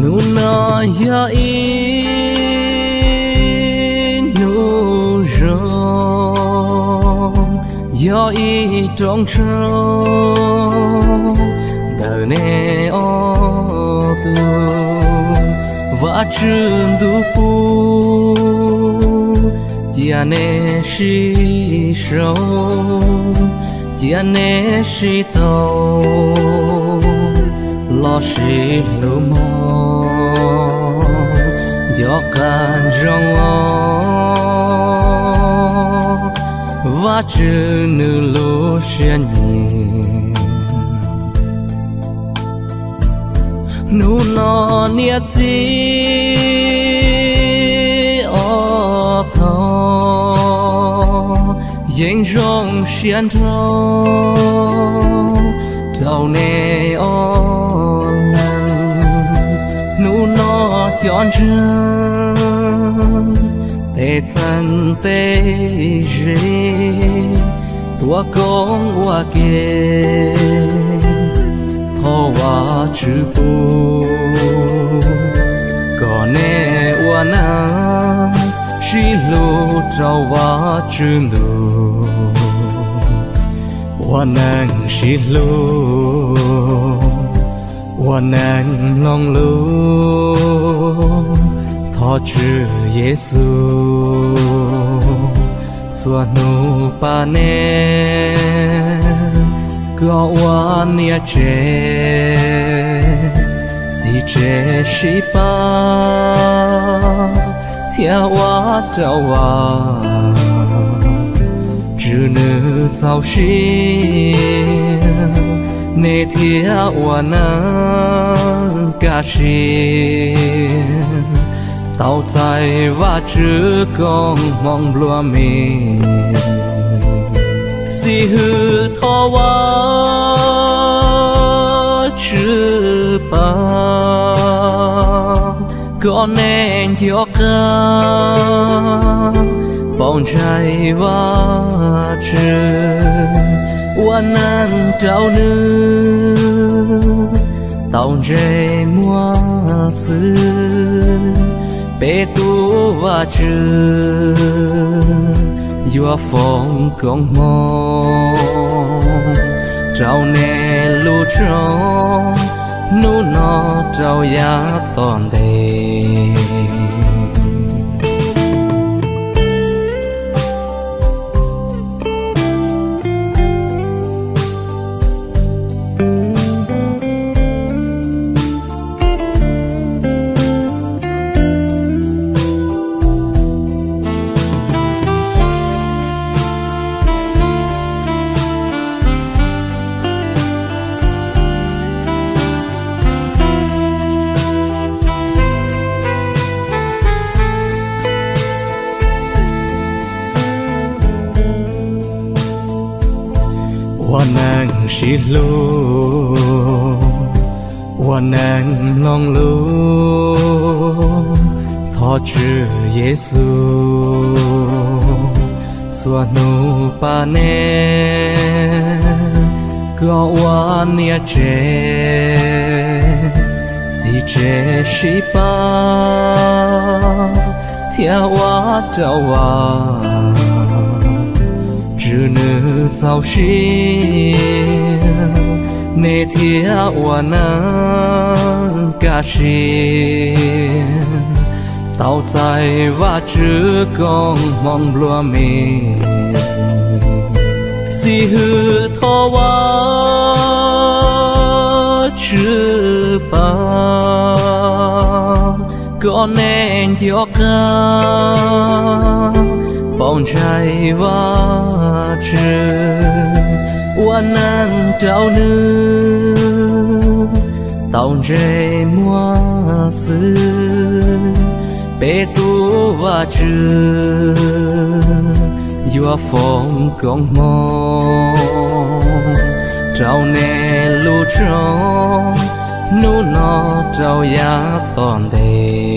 Hnub no yog ib hnub zoo, yog ib rooj ntshoo ntawm nej ob tug Vajtswv ntuj pub, cia nej sib sau, cia nej sib tau, los sis hlub mog, nco qab zoo os, Vajtswv nws lub siab nyiam. Hnub no niam txiv ob tog yeej zoo siab nrho rau nej ob leeg. Hnub no cov ntseeg tej txheej tej ze tuav koob ua ke, thov Vajtswv pub kom nej ua neeg sib hlub rau Vajtswv ntuj, ua neeg sib hlub, ua neeg mloog lus thov Tswv Yexus txhua hnub pab nej, kom ua niam tsev txiv tsev sib pab, thiab ua rau Vajtswv nws txaus siab, nej thiaj ua neeg kaj siab, tau txais Vajtswv koob hmoov nplua mias. Xib hwb thov Vajtswv pab kom nej nco qab pauv ntshai Vajtswv, ua neeg rau nws tau ntsej muag xwb. Peb tus Vajtswv yuav foom koob hmoov rau nej lub rooj hnub no rau yav tom ntej. Ua neeg sib hlub, ua neeg mloog lus thov Tswv Yexus txhua hnub pab nej, kom ua niam tsev txiv tsev sib pab, thiab ua rau Vajtswv nws txaus siab, nej thiaj ua neeg kaj siab, tau txais Vajtswv koob hmoov nplua mias. Xib hwb thov Vajtswv pab kom nej nco qab pauv ntshai Vajtswv, ua Neeg rau nws tau ntsej muag xwb, peb tus Vajtswv yuav foom koob hmoov rau nej lub roog hnub no rau yav tom ntej.